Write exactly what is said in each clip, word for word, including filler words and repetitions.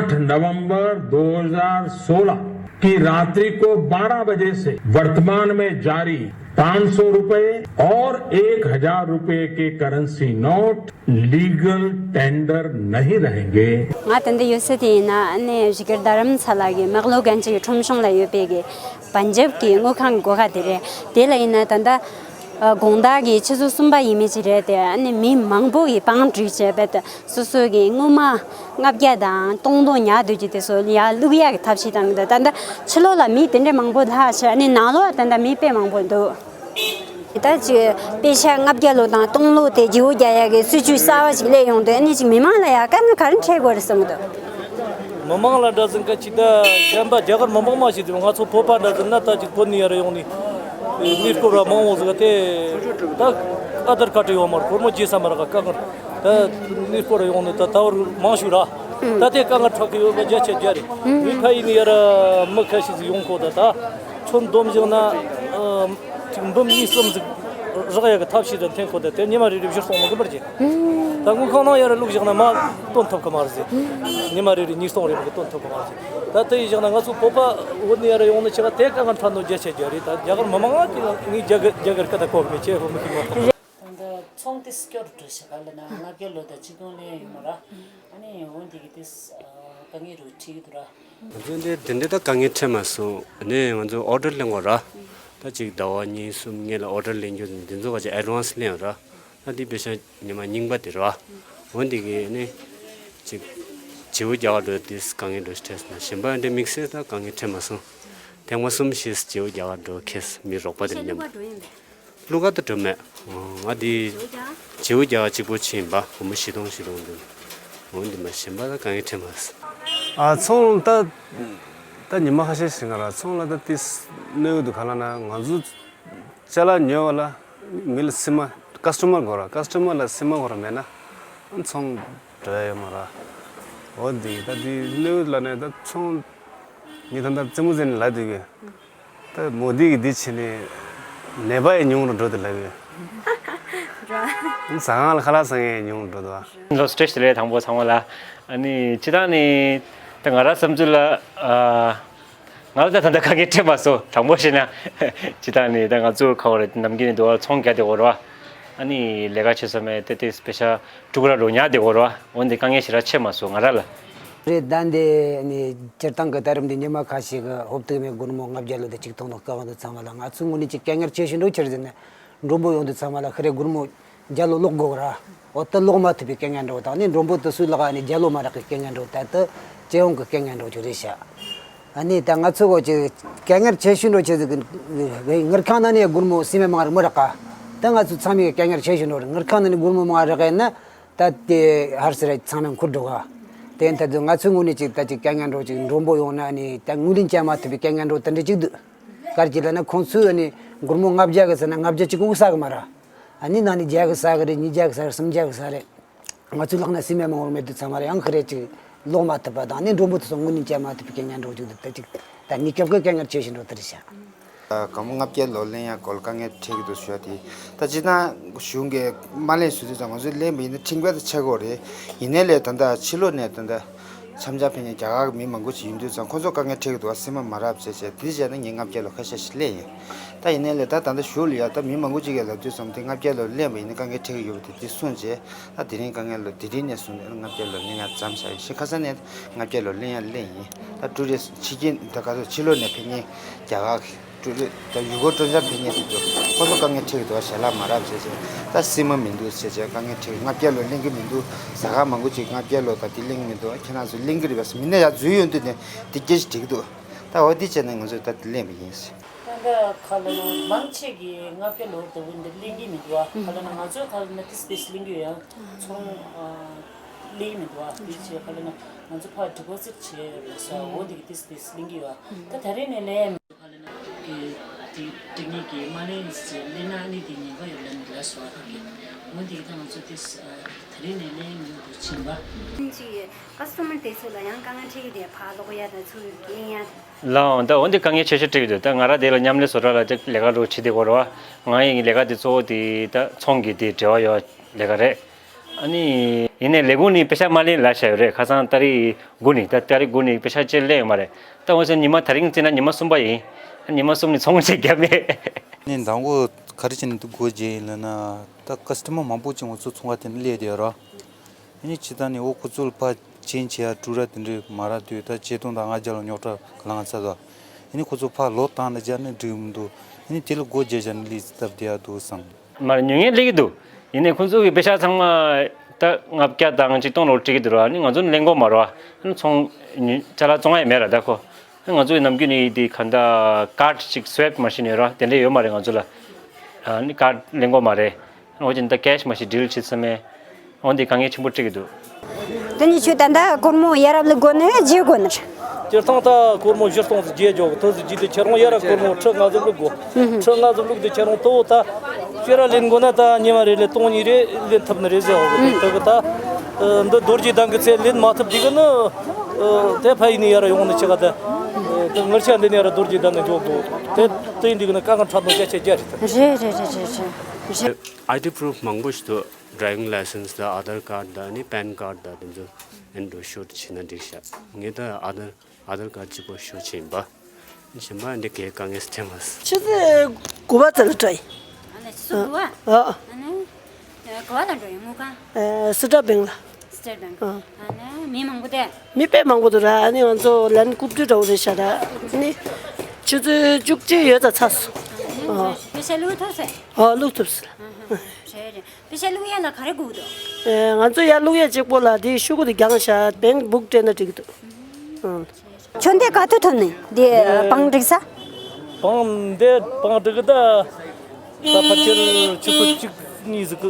आठ नवंबर दो हज़ार सोलह की रात्रि को बारह बजे से वर्तमान में जारी पाँच सौ रुपए और एक हज़ार रुपए के करेंसी नोट लीगल टेंडर नहीं रहेंगे। ང་ད་ལྟ་ཡོད་ས་དེ་ཡིན་ན་ཨ་ནི་རི་ཀེར་རྡ་རམ་ས་ལ་གི་མག་ལོ་གན་ཅི་གི་ཁྲོམ་གཞུང་ལ་ཡོད་པའི་གི་པན་ཇབ་གི་དངུལ་ཁང་གི་སྒོ་ཁ་དེ་རེད། དེ་ལ་ཡིན་ན་ད་ལྟ་དགོང་དག་གི་ཆུ་ཚོད་གསུམ་པ་ཡིན་མི་ཅིག་རེད་དེ། ཨ་ནི་མི་མང་པོ་གི་པང་བྲུས་བྱས་པས། སོ་སོ་གི་སྔོན་མ་ལྔ་བརྒྱ་དང་སྟོང་ལོ་ཉར་སྡོད་ཀྱི་དེ་ཚོ་ཡར་བླུག་ཡག་གི་ཐབས་ཤེས་བཏང་གི་འདུག་ད་ལྟ་ཕྱི་ལོགས་ལ་མི་དེ་འདྲའི་མང་པོ་ལྷག་བྱས། ཨ་ནི་ནང་ལོགས་ད་ལྟ་མི་དཔེ་མང་པོ་འདུག་ད་ཅིག་པེ་ཤ་ལྔ་བརྒྱ་ལོ་དང་སྟོང་ལོ་དེ་བརྗེ་པོ་རྒྱག་ཡག་གི་སྲིད་ཇུས་གསར་བ་ཞིག་སླེབས་ཡོང་དུས། ཨ་ནི་ཅིག་མི་མང་ལ་ཡ་དཀའ་ངལ་ག་རེ་འཕྲད་དགོས་རེད་བསམ་གི་འདུག་མི་མང་ལ་འདྲ་ཟིན་ཀ་ཅིག་ད་གཞན་པ་རྒྱ་གར་མི་མང་མ་ཞིག་འདུག་ང་ཚོ་བོད་པ་འདྲ་ཟིན་ན་ད་ཅིག་བོད་ནས་ཡར་ཡོང་ནས་གནས་སྐོར་ར་མང་བོ་ཟིག་དེ་ད་ཨ་དར་ཁ་བྲལ་ཡོད་མ་རེད། སྒོར་མོ་བརྗེ་ས་མ་རེད། དཀའ་ངལ་ད་གནས་སྐོར་ར་ཡོང་ནས་ད་ད་བར་མང་ཤོས་ར་ད་དེ་དཀའ་ངལ་འཕྲད་གི་ཡོད་པ་བརྒྱ་ཆ་བརྒྱ་རེད། མི་ཁ་ཡིན་ནས་ཡར་མི་ཁ་ཤས་ཟིག་ཡོང་གོ་ད་ད་ཚོ་འདོམས་བྱུང་ན། ཅིག་འབུམ་གཉིས་གསུམ་ཟིག་རག་ཡག་གི་ཐབས་ཤེས་དང་འཐེན་ཁོ་དེ་དེ་ཉི་མ་རེ་རེ་བཞི་སྟོང་མི་དགོས་པར་བྱེད། ད་དངུལ་ཁང་ནང་ཡར་བླུགས་བཞག་ན་མ་བཏོན་ཐུབ་གི་མ་རེད་ཟེར། ཉི་མ་རེ་རེ་ཉིས་སྟོང་རེ་མི་དགོས་བཏོན་ཐུབ་གི་མ་རེད་ཟེར། ད་དེ་ཡིན་བཞག་ན་ང་ཚོ་བོད་པ་བོད་ནས་ཡར་ཡོང་ནི་ཆེ་ག་དེ་དཀའ་ངལ་འཕྲད་ནོ་བརྒྱ་ཆ་བརྒྱ་རེད། ད་རྒྱ་གར་མི་མང་ང་ཅིག་ངས་རྒྱ་གར་རྒྱ་གར་སྐད་ད་གོ་གི་མེད། ཁྱེད་བོད་མི་ཞིག་མ་གཏོགས། ད་ཚོང་དེ་སྐྱོ་རུ་འགྲོ་ཤག་ག་ལ་ན་ལྔ་བརྒྱ་ལོ་དང་ཆིག་སྟོང་ལོན་ཡོད་མ་ར། ཨ་ནི་འོན་ཏེ་གི་དེ་དཀའ་ངལ་རུ་འཕྲད་ཀྱི་འདུག་ར། ང་ཚོ་འདི་དེ་འདྲ་ད་དཀའ་ངལ་འཕྲད་མ་སོང་། ཨ་ནི་ང་ཚོ་ཨོ་ཌར་ལེན་དགོས་ར། ད་ཅིག་ཟླ་བ་གཉིས་གསུམ་སྔོན་ལ་ཨོ་ཌར་ལེན་རྒྱུ་འདི་ཚོ་ག་ཅིག་ཨེ་ཌ་ཝན་སི་ལེན་ར། ད་འདི་པེ་ཤ་ཉི་མ་རྙིང་པ་དེ་ར། འོན་ཏེ་གི་ཨ་ནི་ཅིག་བརྗེ་པོ་རྒྱག་ག་འགྲོ་དུས་དཀའ་ངལ་འགྲོ་ཞིག་འཕྲད་སོང་ན། གཞན་པ་འདི་དམིགས་བསལ་ད་དཀའ་ངལ་འཕྲད་མ་སོང་། ཐེངས་མ་གསུམ་བཞི་བརྗེ་པོ་རྒྱག་ག་འགྲོ་ཁེལ་སོང་། མི་རོགས་པ་དེ་མཉམ་དུ། བློ་དཀར་དུ་འགྲོ་མེད། ང་འདི་བརྗེ་པོ་རྒྱག་གཅིག་པོ་ཕྱིན་པ་སྒོར་མོ་བཞི་སྟོང་བཞི་སྟོང་འདུག་འོ་འདི་མ་གཞན་པ་ད་དཀའ་ངལ་འཕྲད་མ་སོང་། ཨ་ཚོང་ད་ད་ཉི་མ་ཁ་ཤས་ཤིག་ང་ར་ཚོང་ལ་ད་ཏིས་གནོད་འདུག་ག་ལ་ན་ང་ཚོ་ཅ་ལག་ཉོ་བ་ལ་མི་ལ་སི་མ་ཀ་སི་ཊོ་མར་དགོས་ར། ཀ་སི་ཊོ་མར་ལ་སི་མ་དགོས་ར་མེད་ན་ཚོང་འགྲོ་ཡ་ཡོད་མ་ར། འོ་འདི་ད་འདི་གནོད་ལ་ནས་ད་ཚོང་ཉི་ད་ད་རྩེད་མོ་རྩེ་ནས་ལ་འདུག་གི་ད་མོ་དི་གིས་འདི་བྱས་ནས་ནད་པ་ཡང་ཉུང་རུ་འགྲོ་འདུག་ལབ་ཡོད། ཟ་ཁང་ལ་ཁ་ལག་ཟ་མཁན་ཡང་ཉུང་རུ་འགྲོ་འདུག་ཨ། ལོ་སི་ཊེ་ཊི་དེ་ལས་དང་པོ་ཚང་མ་ལ། ཨ་ནི་སྤྱིར་བཏང་ནི་ད་ང་རང་བསམ་ཚུལ་ལ། ཨ། ང་ལ་ད་ད་ལྟ་དཀའ་ངལ་འཕྲད་མ་སོང་། དྲང་པོ་བཤད་ན། སྤྱིར་བཏང་ནི་ད་ང་ཚོ་ཁ་བ་རེད། ནམ་རྒྱུན་ནས་འདུག་བ་ཚོང་རྒྱག་བསྡད་ཡོད་རེད་བ། ཨ་ནི་ལས་ཀ་བྱེད་ས་མེད་དེ་དེ་པེ་ཤ་ཕྲུ་གུ་ར་རོ་ཉག་བསྡད་ཡོད་རེད་བ། འོན་ཏེ་དཀའ་ངལ་ཞེ་དྲག་འཕྲད་མ་སོང་ང་རང་ལ། རེད། ད་འདི་ནི་སྤྱིར་བཏང་གི་ད་རིམ་འདི་ཉི་མ་ཁ་ཤས་ཀྱི་ཧོབ་ཏུ་མེད་སྒོར་མོ་ལྔ་བརྒྱ་ལོ་དང་ཆིག་སྟོང་ལོ་སྐབས་དང་ཚང་མ་ལ་ང་ཚོའི་ངོས་ནས་ཅིག་དཀའ་ངལ་ཆེ་ཤོས་འདྲ་ཆི་རེད་ཟེར་ན། མགྲོན་པོ་ཡོང་དུས་ཚང་མ་ལ་ཁི་རེ་སྒོར་མོ་བརྒྱ་ལོ་སློག་དགོས་ར། འོ་ད་སློག་མ་ཐུབ་པའི་དཀའ་ངལ་འདྲ་བོ་དང་ནི་མགྲོན་པོ་དེ་ཚོའི་ལག་ནས་བརྒྱ་ལོ་མ་རག་གི་དཀའ་ངལ་འདྲ་བོ། ད་ལྟ་སྤྱི་ཡོངས་ཀྱི་དཀའ་ངལ་འདྲ་བོ་ཅིག་རེད་ཤག་ཨ་ནི་ད་ང་ཚོ་གོ་ཅིག་དཀའ་ངལ་ཆེ་ཤོས་འདྲ་བོ་ཆི་ཟིག་གི་དངུལ་ཁང་ནང་ནས་སྒོར་མོ་སི་མེན་མང་རུ་མི་རག་ག་ད་ང་ཚོ་ཚང་མའི་དཀའ་ངལ་ཆེ་ཤོས་འདྲ་བོ་རེད། དངུལ་ཁང་ནང་ནས་སྒོར་མོ་མང་རག་ཡིན་ན་ད་དེ་ཧར་སི་ར་ཚང་མས་འཁུར་འགྲོ་ག་དེ་ཡིན་ད་དུ་ང་ཚོའི་ངོས་ནས་ཅིག་ད་ཅིག་དཀའ་ངལ་འདྲ་བོ་ཅིག་མགྲོན་པོ་ཡོང་ན་ནི་ད་དངུལ་ལེན་བྱ་མ་ཐུབ་པའི་དཀའ་ངལ་འདྲ་བོ་དེ་འདྲ་ཅིག་འདུག་གར་གྱི་ལ་ན་ཁོང་ཚོས་ནི་སྒོར་མོ་ལྔ་བརྒྱ་གི་ཟེར་ན་ལྔ་བརྒྱ་གཅིག་གི་དབུགས་ཟ་གི་མ་ར། ཨ་ནི་ནང་ནས་བརྒྱ་གི་ཟ་གི་རེད། ཉིས་བརྒྱ་གི་ཟ་རེད། སུམ་བརྒྱ་གི་ཟ་རེད། ང་ཚོའི་ལག་ན་སི་མེན་མང་རུ་མེད་དུས་ཚང་མ་རེད། ཡང་ཁི་རེ་ཅིག་ལོག་མ་ཐུབ་པ་དང་ནི་མགྲོན་པོ་དེ་ཚོ་དངུལ་ནི་བཅད་མ་ཐུབ་པའི་དཀའ་ངལ་འདྲ་བོ་ཅིག་འདུག་ད་ཅིག་ད་གནས་སྐབས་ཀྱི་དཀའ་ངལ་ཆེ་ཤོས་འདྲ་བོ་དེ་རེད་ཤག་སྒོར་མོ་ལྔ་བརྒྱ་ལོ་ལེན་ཡ་སྐོར་དཀའ་ངལ་འཕྲད་ཀྱི་འདུག་ཞུ་བ་དེ། ད་སྤྱིར་བཏང་གཞུང་གིས་མ་ལེན་ཟེར་དུས་ཙང་ང་ཚོས་ལེན་པ་ཡིན་ན་ཁྲིམས་འགལ་དེ་ཆགས་ཀྱི་ཡོད་རེད། ཡིན་ནའི་ལས་ད་ལྟ་ཕྱི་ལོགས་ནས་ད་ལྟ་འཆམ་འཆམ་ཕེབས་མཁན་རྒྱ་གར་གྱི་མི་མང་པོ་ཅིག་ཡིན་དུས་ཙང་ཁོང་ཚོ་དཀའ་ངལ་འཕྲད་ཀྱི་འདུག་བ། སེམས་པ་མ་རབས་བྱས་བྱས་དེ་བྱས་ན་ངས་ལྔ་བརྒྱ་ལོ་ཁ་ཤས་ཤིག་ལེན་ཡིན། ད་ཡིན་ནའི་ལས་ད་ད་ལྟ་གཞུག་ལ་ཡ་ད་མི་མང་པོ་ཅིག་གིས་ལབ་དུས་ཙམ་དེ་ལྔ་བརྒྱ་ལོ་ལེན་པ་ཡིན་ན་དཀའ་ངལ་འཕྲད་ཀྱི་ཡོད་པ་དེ་དེ་གསུངས་བྱས། ད་དེ་རིང་དཀའ་ངལ་ལོ་དེ་རིང་ནས་བཟུང་ནས་ལྔ་བརྒྱ་ལོ་ལེན་ཡ་མཚམས་བཞག་ཡིན་ཞེས་ཁ་སང་ནས་ལྔ་བརྒྱ་ལོ་ལེན་ཡ་ལེན་ཡིན། ད་ཀྲུའུ་རི་སི་ཕྱི་རྒྱལ་ད་ག་ཚོད་ཕྱི་ལོགས་ནས་ཕེབས་མཁན་རྒྱ་གར་གྱི་ཀྲུའུ་རི་ད་ཡུལ་སྐོར་སྤྲོ་འཆམ་ཕེབས་མཁན་དེ་ཚོ་ཁོ་ཚོ་དཀའ་ངལ་འཕྲད་ཀྱི་འདུག་བ། ཞལ་ལག་མ་རག་བྱས་བྱས་ད་སི་མ་མི་འདུག་བྱས་བྱས་དཀའ་ངལ་འཕྲད། ལྔ་བརྒྱ་ལོ་ལེན་གྱི་མི་འདུག་ཟ་ཁང་མང་པོ་ཅིག་ལྔ་བརྒྱ་ལོ་ད་དེ་ལེན་གྱི་མི་འདུག་ཁྱེད་རང་ཚོ་ལེན་གྱི་རེད་པས། མི་སྣ་ཡར་འཛུལ་ཡོང་དུས་ནས་དེ་སྐད་ཆ་དྲིས་ཀྱི་འདུག་ད་འོ་དེ་བྱས་ནས་ང་ཚོས་ད་དེ་ལེན་པ་ཡིན། ད་ལྟ་ག་ལ་ན་མང་ཆེ་གིས་ལྔ་བརྒྱ་ལོར་ལྟ་བུ་འདི་ལེན་གྱི་མི་འདུག་བ། ག་ལ་ན་ང་ཚོས་ག་ལ་ན་ཏིས་ཏིས་ལེན་གྱི་ཡོད། ཡང་ཚོང་ལེན་གྱི་མི་འདུག་བ། དེ་ཆེ་ག་ལ་ན་ང་ཚོ་ཕར་ཌི་པོ་ཟིཊ་བྱས་ཡོད་ལ་ས་འོ་འདི་གི་ཏིས་ཏིས་ལེན་གྱི་ཡོད། ད་ད་རེས་ནས་ལེན་མི་འདུག་ག་ལ་ན་གི་དེ་དེ་ངེད་ཀྱི་མ་ལེན་ཟེར་ལེན་ན་ནི་དེ་ཉེན་ཁ་ཡོད་ལ་ནི་ལ་སོ་བ་གི་འོ་འདི་གི་ད་ང་ཚོ་ཏིས་ད་རེས་ནས་ལེན་མི་འདུག་ཕྱིན་པ། ཅིག་ཀ་སི་ཊོ་མར་དེ་ཚོ་ལ་ཡང་དཀའ་ངལ་འཕྲད་ཀྱི་རེད། ཕར་ལོག་ཡ་དང་ཚུར་ལེན་ཡ། ལའང་ད་འོ་འདི་དཀའ་ངལ་ཆེ་ཤོས་འཕྲད་ཀྱི་འདུག་ད་ང་རང་དེ་ལ་མཉམ་ལས་བཟོ་གྲྭ་ལ་ཅིག་ལས་ཀ་རུ་བྱེད་བསྡད་ཀྱི་ཡོད་རེད་བ། ང་ཡི་ལས་ཀ་དེ་གཙོ་བོ་དེ་ད་ཚོང་གི་དེ་འབྲེལ་བ་ཡོད་ལས་ཀ་རེད། ཨ་ནི་ཡིན་ནའི་ལས་ཁུངས་ནས་པེ་ཤག་མ་ལེན་ལབ་བཞག་ཡོད་རེད། ཁ་སང་ཏ་རིག་དགུ་ནས་ད་ཏ་རིག་དགུ་ནས་པེ་ཤག་ཅིག་ལེན་ཡོད་མ་རེད། ད་འོ་ཙི་ཉི་མ་དེ་རིང་བརྩིས་ན་ཉི་མ་གསུམ་པ་ཡིན། ཉི་མ་གསུམ་ནས་ཚོང་ཅིག་བརྒྱབ་མེད། ནས་མདང་དགོང་ག་རེ་བྱས་ནས་འདུག་སྒོ་རྒྱག་ཡིན་ལབ་ན། ད་ཀ་སི་ཊ་མར་མང་པོ་ཅིག་ང་ཚོ་ཚོང་ཁང་དེ་ནས་སླེབས་བསྡད་ཡོད་ར། ཨ་ནི་སྤྱིར་བཏང་ནས་འོ་ཁོ་ཚོ་ལ་ཕར་ཅན་བྱེད་ཡ་ཀྲུ་ར་དེ་འདྲས་མ་རག་དུས་ད་ཆིག་སྟོང་དང་ལྔ་བརྒྱ་ལ་རྙོག་དྲ་ག་ལང་ཚར་འདུག་ཨ་ནི་ཁོ་ཚོ་ཕར་ལོག་བཏང་ན་རྒྱག་ན་འགྲིག་མི་འདུག་ཨ་ནི་དེ་ལ་སྒོ་རྒྱག་བཞག་ན་ལས་སྟབས་བདེ་ཡ་འདུག་བསམ། མར་ཉོ་མཁན་སླེབས་ཀྱི་འདུག་ཡིན་ནའི་ཁོང་ཚོ་གི་པེ་ཤག་ཚང་མ་ད་ལྔ་བརྒྱ་དང་ཆིག་སྟོང་ལོར་སྤྲད་ཀྱི་འདུག་ར། ཨ་ནི་ང་ཚོ་ནི་ལེན་གྱི་མ་རེད་བ། ཨ་ནི་ཚོང་ཉོ་ཅ་ལག་བཙོང་ཡ་མེད་ར་ད་ཁོ། ཨ་ནི་ང་ཚོ་གི་ནམ་རྒྱུན་ནས་དེ་ག་འདྲ་ཀར་ཌི་ཅིག་སུའེབ་མ་ཤེས་ནས་ར་དེ་འདྲས་ཡོད་མ་རེད་ང་ཚོ་ལ། ཨ་ནི་ཀར་ཌི་ལེན་གྱི་མ་རེད། ཨ་ནི་འོ་ཅི་ད་ཀེ་ཤི་མ་ཤེས་ཌིལ་བྱེད་ས་མེད། འོ་འདི་དཀའ་ངལ་ཆེན་པོ་འཕྲད་ཀྱི་འདུག་དེ་ནི་ཁྱོད་ད་ལྟ་སྒོར་མོ་ཡར་ར་བླུག་དགོས་ནི་རེད། བརྗེ་དགོས་ནི་རེད། སྤྱིར་བཏང་ད་སྒོར་མོ་བཞི་སྟོང་ཙམ་བརྗེ་འཇོག་གི་དུས་སུ་བརྗེ་དུས་ཁྱེད་རང་ཡར་ར་སྒོར་མོ་ཁྲི་ལྔ་ཙམ་བླུག་དགོས། ཁྲི་ལྔ་ཙམ་བླུག་དུས་ཁྱེད་རང་ལྟོ་བ་ད་ཕྱིར་ར་ལེན་དགོས་ན་ད་ཉི་མ་རེ་ལས་སྟོང་གཉིས་རེ་ལེན་ཐུབ་ནི་རེད་ཟེར་བ་གི་དེ་གི་ད་འདི་རྡོ་རྗེ་གདན་གི་ཚེ་ལེན་མ་ཐུབ་དུས་གི་ནི་དེ་ཕ་ཡི་ནི་ཡར་ར་ཡོང་ནི་ཆེ་ག་ད་དེ་ངར་ཆ་འདི་ནི་ཡར་ར་རྡོ་རྗེ་གདན་ནི་འཇོག་དགོས། དེ་དེ་ཡིན་དུས་གི་ནི་དཀའ་ངལ་འཕྲད་ནོ་རྒྱ་ཆེ་རྒྱ་རེད་ད། རེད་རེད་རེད་རེད་རེད། ཨའི་ཌི་པུ་རུབ་མང་པོ་ཞིག་འདུག Driving license དང་ཨ་དྷར་ཀར་དང་ནི་པན་ཀར་དང་དེ་ཚོ་ཨེན་ཌོ་ཤོཊ་བྱས་ན་འགྲིག་ཤག་ངས་ད་ཨ་དྷར་ཨ་དྷར་ཀར་གཅིག་པོ་ཤོཊ་བྱས་ཡིན་པ། གཞན་པ་འདི་གའི་དཀའ་ངལ་སེ་ཐེ་མ་སོང་། ཆུ་ཚོད་དགུ་པ་ཙམ་ལ་འགྲོ་ཡིན། ཨ་ནི་ཆུ་ཚོད་དགུ་པ། ཨ། ཨ་ནི་ག་བ་ལ་འགྲོ་ཡིན་དངུལ་ཁང་། ཨ། སི་ཊེཊ་བེང་ལ། སི་ཊེཊ་བེང་། ཨ། ཨ་ནི་མི་མང་པོ་དེ། མི་དཔེ་མང་པོ་འདུག་ར། ཨ་ནི་ང་ཚོ་ལན་རྐུབ་སྟོད་འདྲ་བོ་རེད་ཤག་ར། ཨ་ནི་ཆུ་ཚོད་བཅུ་གཅིག་ཡོལ་ཙམ་ཚར་སོང་། ཨ། པེ་ཤག་བླུག་ཐུབ་སོང་། ཨ། བླུག་ཐུབ་སོང་། ཨ་ཧ། རེད་རེད། པེ་ཤག་བླུག་ཡ་ལ་ག་རེ་དགོས་འདུག་ཨེ། ང་ཚོ་ཡར་བླུག་ཡ་གཅིག་པོ་ལ་དེའི་ཤོག་གུ་དེ་བརྒྱངས་བཞག་བེང་བུག་སྤྲད་ན་འགྲིག་གི་འདུག་ཨང་། ཁྱོད་འདི་ག་དུས་ཐོན་ནི་འདི་པང་སྒྲིག་ས། པང་འདི་པང་སྒྲིག་གི་ད་ད་ཕལ་ཆེར་ཆུ་ཚོད་གཅིག་གཉིས་ཟིག་གི་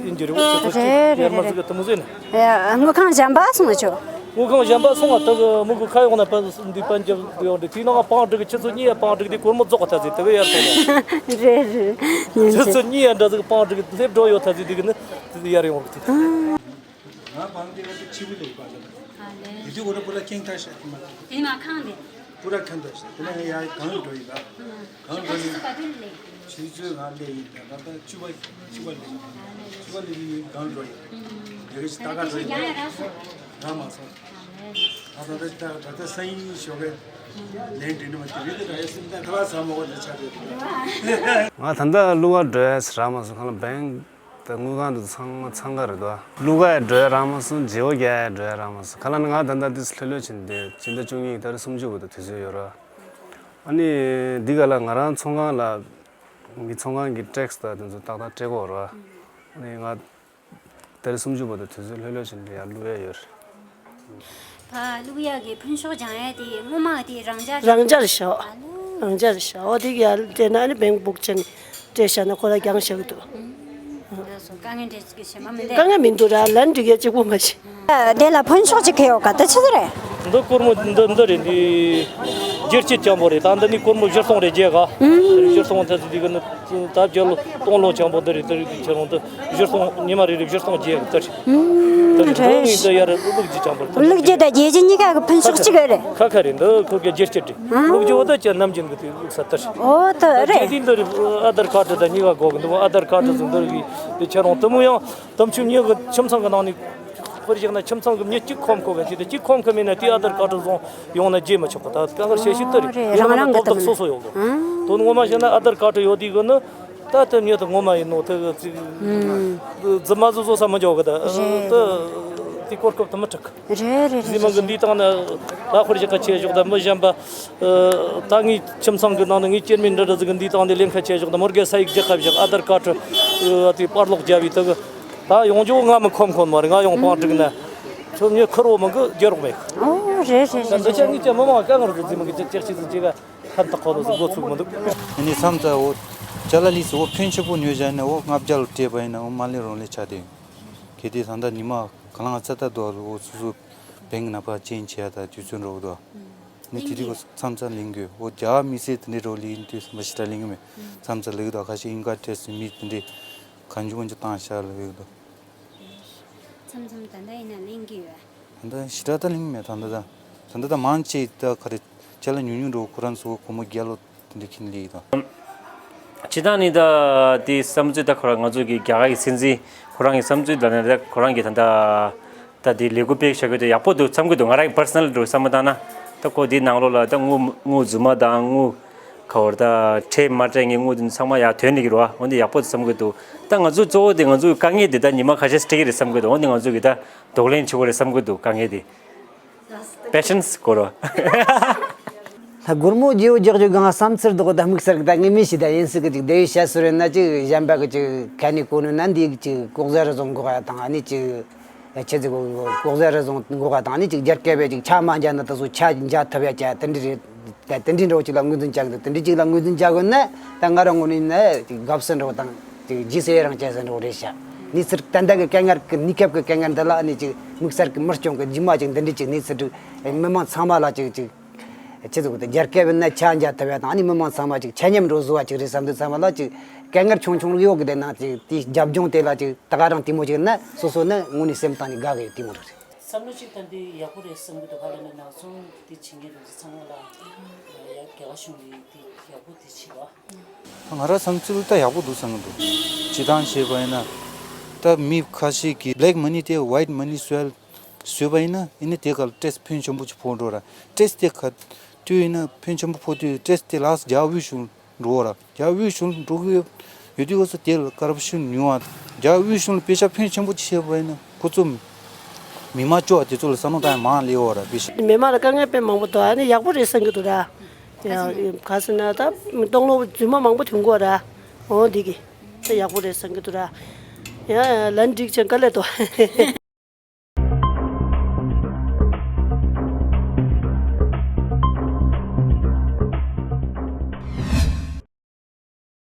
ཡིན་གྱི་རེད། ཆུ་ཚོད་གཅིག་ཡར་མར་ཟིག་གི་དེ་མོ་ཟིག་ནི། ཨེ། དངུལ་ཁང་གཞན་པ་སོང་ཆོག་དངུལ་ཁང་གཞན་པ་སོང་བ་ད་གི་མི་གི་ཁ་ཡོང་ན་པ་འདི་པན་རྒྱབ་འདི་ཡོང་འདི་དེའི་ནང་པང་སྒྲིག་གི་ཆུ་ཚོད་གཉིས་ཡར་པང་སྒྲིག་དེ་སྒོར་མོ་རྫོགས་ག་ཐ་ཟིག་དེ་གི་ཡར་སོང་ནས། རེད་རེད། ཉན་ཆུ་ཆེ། ཚོད་གཉིས་ཡར་འདྲ་ཟིག་པང་སྒྲིག་སླེབས་འགྲོ་ཡོད་ཐ་ཟིག་དེ་གི་ནི་དེ་ཡར་ཡོང་གི་དེ། ང་བང་དེ་ག་དེ་ཆི་བུ་ལེགས་པ་ལ། ཨ་ལེ། དེ་གོ་ར་པུ་ར་ཁེང་ཐ་ཤ་ཁི་མ་ལ། དེ་ང་ཁང་དེ། པུ་ར་ཁེང་ཐ་ཤ་དེ་ན་ཡ་གང་འགྲོ་ཡི་ལ། གང་འགྲོ་ཡི། ཆུ་ཚོད་ག་དུས་ལེགས། ཆུ་ཚོད་ང་ལེགས་ཡིན་ད་ད་ད་ཆུ་བ་ཆུ་བ་ལེགས། ཆུ་བ་ལེགས་ཡིན་གང་འགྲོ་ཡི། དེ་གི་ད་ག་འགྲོ་ཡི་ཡང་ཡ་ར་སོ། ང་མ་སོང་། ཨ་ལེ། ད་ད་ད་ད་ད་སང་ཉིན་ཞོགས་ཀས་ལན་འདྲི་ནི་མ་དེ་རིགས་དེ་ད་ཡ་སེམས་ད་ཁ་ལ་ས་མ་བ་དེ་ཆ་དེ། ང་ད་ད་གླུ་བ་འགྲོ་ཡ་ཟེར་མ་སོང་ཁ་ལ་བེང་། ད་དངུལ་ཁང་དུ་ཚང་མ་འཚང་ཁ་རེད་དོ། གླུ་ག་ཡ་འགྲོ་ཡ་རག་མ་སོང་། བརྗེ་བོ་རྒྱག་ཡ་འགྲོ་ཡ་རག་མ་སོང་། ཁ་ལ་ནི་ང་ད་ལྟ་དུས་སུ་ལྷོད་ལྷོད་ཕྱིན་ཏེ་སྤྱི་ཟླ་བཅུ་གཉིས་ཀྱི་ཏ་རིག་སུམ་ཅུ་བར་དུ་དུས་ཚོད་ཡོད་ར། ཨ་ནི་འདི་ག་ལ་ང་རང་ཚོང་ཁང་ལ་མི་ཚོང་ཁང་གི་ཊེག་སི་དང་དེ་ཚོ་ཏག་ཏག་སྤྲད་དགོས་ར། ཨ་ནི་ང་ཏ་རིག་སུམ་ཅུ་བར་དུ་དུས་ཚོད་ལྷོད་ལྷོད་ཕྱིན་ཏེ་ཡར་བླུག་ཡ་ཡོད་རེད། ཕ་བླུག་ཡག་གི་ཕོན་ཤོག་སྦྱང་ཡག་དེ་སྔོན་མ་དེ་རང་འཇགས་རང་འཇགས་རེད་ཤག་ཨ་ལོ། རང་འཇགས་རེད་ཤག་འོ་དེ་གི་ཡར་སྤྲད་ན་ཨ་ནི་བེང་བུག་ཅན་སྤྲད་བཞག་ན་ཁོ་རང་རྒྱང་བཞག་གི་འདུག་ད་སོ་དཀའ་ངལ་འདྲ་ཅིག་གི་ཞེ་མ་མི་འདུག་དཀའ་ངལ་མི་འདུག་ར། ལན་འགྲིག་ཡག་གཅིག་པོ་མ་གཏོགས། དེ་ལ་ཕོན་ཤོག་ཅིག་ཁེལ་ཡོད་ག་ད་ཆི་ཟིག་རེད། འདི་སྒོར་མོ་འདི་འདི་རེད། འདི་བསྒྱུར་བཅོས་ཅན་པོ་རེད། ད་འདི་ནི་སྒོར་མོ་བཞི་སྟོང་རེ་བརྒྱབ་ག་བཞི་སྟོང་ཐལ་ཟིག་འདི་གི་ནི། ད་བརྒྱ་ལོ་སྟོང་ལོ་ཆང་པོ་འདི་རེད། འདི་རེད། ཁྱེད་རང་འདི་བཞི་སྟོང་ཉི་མ་རེ་རེ་བཞི་སྟོང་བརྒྱབ་གི་ད་རེད། ཨུམ། ད་རེད། རེད། འདི་ཡར་བླུག་རྒྱུ་ཆང་པོ་རེད། བླུག་རྒྱུ་དང་བརྒྱབ་རྒྱུ་གཉིས་ཀ་གི་ཕོན་ཤོག་གཅིག་རེད། ཁ་ཁ་རེད། འདི་ཁོ་གི་བསྒྱུར་བཅོས་རེད། ཨ། བླུག་རྒྱུ་བོ་ད་ཅི་ནམ་རྒྱུན་གི་དེ་བླུག་ས་ད་རེད། ཨོ་ད་ད་རེད། བརྒྱབ་དུས་འདི་རེད། ཨ་དར་ཀར་ཌི་དང་གཉིས་ཀ་དགོས་གི་འདུག་ཨ་དར་ཀར་ཌི་ཟིག་འདི་རེད་གི་དེ་ཁྱེད་རང་དེ་མོ་ཡང་དམ་ཆུ་ཉི་གི་ཁྱིམ་ཚང་གི་ནང་ནས་དཔེར་བཞག་ན་ཁྱིམ་ཚང་གི་མྱི་གཅིག་ཁོམ་ཁོ་གི་ཅི་དེ་གཅིག་ཁོམ་ཁོ་མེད་ན་དེ་ཨ་དར་ཀར་ཌི་བཟུང་ཡོང་ན་བརྗེ་མི་ཆོག་གི་ད་དཀའ་ངལ་ཆེ་ཤོས་དེ་རེད། རེད། རང་རང་གི་དོ་བདག་སོ་སོ་ཡོད་གི་ཨ། དོན་ངོ་མ་བཤད་ན་ཨ་དར་ཀར་ཌི་ཡོད་དུས་གི་ནི་ད་དེ་མྱི་དེ་ངོ་མ་ཡིན་ནོ་དེ་གི་ཅིག་ཨུམ། རྫུན་མ་བཟོ་བཟོ་ས་མི་འཇོག་གི་ད་རེད། དེ་དེ་གོ་སྐབས་དེ་མི་འགྲིག་གི་རེད་རེད་རེད། རྫུན་མ་གི་འདི་དང་ན་ད་ཁོར་ཞིག་ག་ཆེ་ཞོག་ད་མི་གཞན་པ་ད་ངའི་ཁྱིམ་ཚང་གི་ནང་ནས་ངའི་ཅེར་མེན་འདྲ་འདྲ་ཟིག་གི་འདི་དང་ནས་ལེན་ཁ་ཆེ་ཞོག་ད་མོར་གེ་ས་ཡིག་རྒྱག་ཁ་བཞག་ཨ་དར་ཀར་ཌི་དེ་པར་ལོག་རྒྱབ་བི་དེ་གི་ད་ཡོང་རྒྱུ་ང་མི་ཁོམ་ཁོམ་མ་རེད། ང་ཡོང་པང་སྒྲིག་ན་ཁྱོད་མྱི་ཁུར་བོ་མི་གི་རྒྱལ་རོགས་མེད། ཨོ་རེད་རེད་ད་རེད་འདི་ཆ་རེད། ངའི་ཅེར་མི་མང་དཀའ་ངལ་རེད། རྫུན་མ་གི་ཅེར་ཅེར་ཆི་ཟིག་ཅེ་ག་ཕན་ཐོགས་ཁོ་རོ་ཟིག་འགོ་ཚུགས་མི་འདུག་ཨ་ནི་མཚམས་ཚ་འོ་ཅ་ལ་ལིས་འོ་ཕོན་ཆེ་པོ་ཉོས་བཞག་ན་འོ་ལྔ་བརྒྱ་ལོ་སྤྲད་པ་ཡིན་ན་འོ་མ་ལེན་རང་ལས་ཆ་དེ་གལ་ཏེ་ད་ལྟ་ཉི་མ་ག་ལང་ཚ་ད་དོ་འོ་སོ་སོ་བེང་གི་ནང་པ་ཅན་བྱེད་ཡ་ད་དུས་ཚོད་འགྲོ་གི་འདུག་ཨ་ནི་དེ་དུས་མཚམས་ཚ་ལེན་དགོས། འོ་རྒྱ་མི་སེར་དེ་འདྲའི་རོ་ལི་ཡིན་དུས་མ་ཞི་ཏྲ་ལེན་གི་མེད། མཚམས་ཚ་ལེན་གི་འདུག་ཁ་ཤས་ཨིན་ཀ་ཏྲེས་མི་དེ་འདྲའི་གང་བྱུང་གང་བྱུང་བཏང་བཞག་ལེན་གི་འདུག་མཚམས་མཚམས་ད་ལྟ་ཡིན་ན་ལེན་གི་ཡོད། ད་ལྟ་ཞི་ཏྲ་ད་ལེན་གི་མེད། ད་ལྟ་ད་ད་ལྟ་ད་མང་ཆེ་ད་ག་རེ་ཅ་ལག་ཉུང་ཉུང་འགྲོ་ཁོ་རང་ཚོ་སྒོར་མོ་བརྒྱ་ལོ་དེ་འདྲ་ཁྱེར་ལེ་ཡི་དང་། སྤྱིར་བཏང་ནི་ད་དེ་བསམ་ཚུལ་ད་ཁོ་རང་ང་ཚོ་གི་རྒྱ་གར་གྱི་སྲིད་འཛིན་ཁོ་རང་གི་བསམ་ཚུལ་ལ་ནི་ད་ཁོ་རང་གི་ད་ད་ད་དེ་ལས་འགུལ་སྤེལ་བྱ་རྒྱུ་དེ་ཡག་པོ་འདུག་བསམ་གྱི་འདུག་ང་རང་གི་པར་སོ་ནལ་འདྲ་བསམ་བློ་བཏང་ན་ད་ཁོ་དེ་ནང་ལོགས་ལ་ད་དངུལ་དངུལ་རྫུན་མ་དང་དངུལ་ག་བར་ད་ཁྲལ་མ་སྤྲད་མཁན་དངུལ་དེ་ཚང་མ་ཡར་ཐོན་ནི་གི་རེད་བ། འོན་ཏེ་ཡག་པོ་འདུག་བསམ་གྱི་འདུག་ད་ང་ཚོ་གཙོ་བོ་དེ་ང་ཚོའི་དཀའ་ངལ་དེ་ད་ཉི་མ་ཁ་ཤས་སྤྲད་ཀྱི་རེད་བསམ་གྱི་འདུག་འོན་ཏེ་ང་ཚོ་གི་ད་གདོང་ལེན་བྱེད་དགོས་རེད་བསམ་གྱི་འདུག་དཀའ་ངལ་དེ། པེ་ཤན་སི་དགོས་རེད། ད་སྒོར་མོ་བརྗེ་བོ་རྒྱག་རྒྱུ་གང་བསམ་ཚུལ་འདུག་ད་དམིགས་བསལ་གི་ད་ངས་མི་ཞིག་ད་ཡིན་སྲིད་གི་ཅིག་དེ་བས་བཤད་སྲོལ་ཡོད་ན་ཅིག་གཞན་པ་གི་ཅིག་ཁ་ནས་གོ་ནོ་ན་འདི་ཅིག་ལྐོག་ཟ་རུལ་སུངས་འགོག་ཡ་དང་ཨ་ནི་ཅིག་ཆི་ཟིག་གོ་ལྐོག་ཟ་རུལ་སུངས་འགོག་ཡ་དང་ཨ་ནི་ཅིག་རྒྱ་སྐད་པས་ཅིག་ཆ་མ་འཇལ་ན་ད་སོ་ཆ་འཇལ་ཐུབ་ཡ་ཅིག་དེ་འདྲ་རེད། ད་དེ་འདྲའི་འདྲ་བོ་ཅིག་ལ་ངོས་འཛིན་བྱ་གི་འདུག་དེ་འདྲའི་ཅིག་ལ་ངོས་འཛིན་བྱ་དགོས་ན་ད་ང་རང་ངོས་ནས་ན་ཅིག་དགའ་བསུ་འདྲ་བོ་དང་ཅིག་རྗེས་སུ་ཡི་རང་བྱེད་ས་འདྲ་བོ་རེད་ཤག་གནས་ཚུལ་ད་ལྟ་གི་དཀའ་ངལ་གི་གནས་སྐབས་ཀྱི་དཀའ་ངལ་འདི་ལ་ཨ་ནི་ཅིག་དམིགས་བསལ་གྱི་མི་སྐྱོང་གི་རྗེས་མ་ཅིག་འདི་འདྲའི་ཅིག་གནས་ཚུལ་འདྲ་མི་མང་ཚང་མ་ལ་ཅིག་ཅིག་ཆི་ཟིག་གོ་ད་རྒྱ་སྐད་བས་ན་ཆ་འཇལ་ཐུབ་ཡ་དང་ཨ་ནི་མི་མང་ཚང་མ་ཅིག་ཆ་མཉམ་འགྲོ་བཟོ་བ་ཅིག་རེད་བསམ་དུས་ཚང་མ་ལ་ཅིག་དཀའ་ངལ་ཆུང་ཆུང་ཡོད་གི་དེ་ནང་ཅིག་དེའི་རྒྱབ་ལྗོངས་དེ་ལ་ཅིག་ད་ག་རང་དེ་མོ་ཅིག་ན་སོ་སོ་ནི་དངོས་ནས་སེམས་གཏིང་ནས་དགའ་གི་ཡོད་དེ་མོ་རེད། བསམ་བློ་གཅིག་ད་འདི་ཡག་པོ་རེད་བསམ་གི་འདུག་ག་ལ་ནི་ནག་ཚོང་འདི་བྱེད་མཁན་རེད་ཚང་མ་ལ་ཡ་རྒྱ་གར་གཞུང་གི་འདི་ཡག་པོ་འདི་བྱེད་པ། ང་རང་བསམ་ཚུལ་ད་ཡག་པོ་འདུག་བསམ་གི་འདུག་སྤྱིར་བཏང་བཤད་པ་ཡིན་ན་ད་མི་ཁ་ཤས་ཀྱིས་black money དེ་white money བཟོས་བཟོས་པ་ཡིན་ན་ཡིན་ན་དེ་ག་ལ་ཊེག་སི་ཕོན་ཆེན་པོ་ཅིག་ཕོག་འགྲོ་ར། ཊེག་སི་དེ་ག་དུས་ཡིན་ན་ཕོན་ཆེན་པོ་ཕོག་དུས་ཊེག་སི་དེ་ལགས་རྒྱ་དབུས་གཞུང་འགྲོ་ར། རྒྱ་དབུས་གཞུང་འགྲོ་གི་ཡོད་ཡོད་དུས་འོ་ས་དེ་ལ་ཀོ་རབ་ཤན་ཉུང་བ། རྒྱ་དབུས་གཞུང་ལ་དཔེ་ཆ་ཕོན་ཆེན་པོ་ཅིག་བཤད་པ་ཡིན་ན་ཁོ་ཚོ་མི་མང་སྐྱོ་བ་དེ་ཚོ་ལ་བསམ་བློ་བཏང་ཡ་མང་ལེ་འོ་ར་དཔེ་ཆ། མི་མང་ལ་དཀའ་ངལ་དཔེ་མང་པོ་འདུག་ཨ་ནི་ཡག་པོ་རེད་བསམ་གི་འདུག་ར། ཡ་ག་ཟེར་ན་ད་སྟོང་ལོ་རྫུན་མ་མང་པོ་ཐོན་གོ་ར། འོ་འདི་གི་ད་ཡག་པོ་རེད་བསམ་གི་འདུག་ར། ཡ་ལན་འགྲིག་ཅན་དཀའ་ལས་དོ།